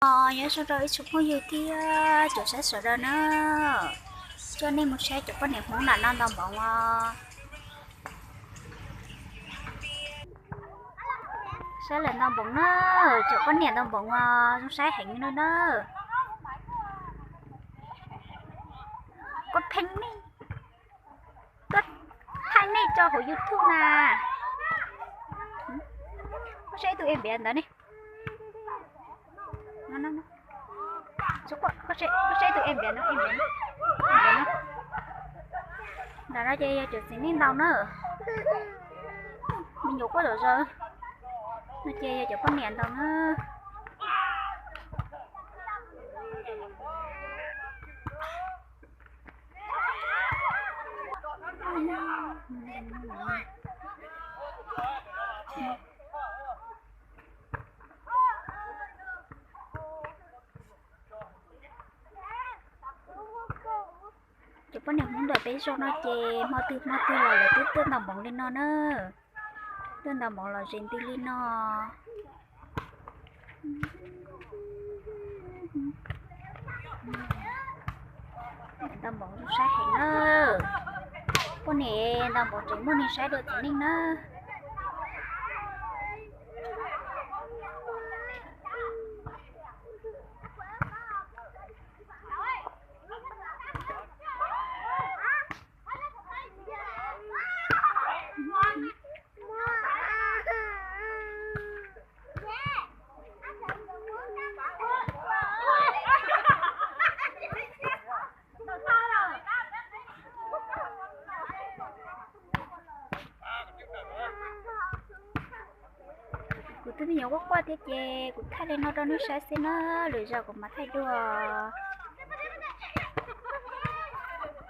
Nyob zoo rau ib tsoom phooj ywg thiab cov saib sawv daws na, coj nej mus saib cov poj niam Hmoob nram no ntaus npoov os. Saib lawv ntaus npoov na, cov poj niam ntaus npoov os, zoo saib heev li na. Koj pheej nej, koj pheej nej tso hauv YouTube na. Koj saib ib tug es npiav ntawd ne. Koj saib tus es npiav no, es npiav no. Nram no ces yog cov txiv neej ntaus na. Me nyuam quaj zom zaws. No ces yog cov poj niam ntaus na. Cov poj niam Hmoob ntawm peb zos no ces hmo twg hmo twg los lawv twb tuaj ntaus npoov li no na. Tuaj ntaus npoov los zes ntws li no. Ntaus npoov zoo saib heev na. Poj niam ntaus npoov tseem muaj neeg saib dua txiv neej na. Kuv tus me nyuam quaj quaj thiab ces kuv thaij li no rau nej saib xwb na, lwm zaus kuv mam thaij dua.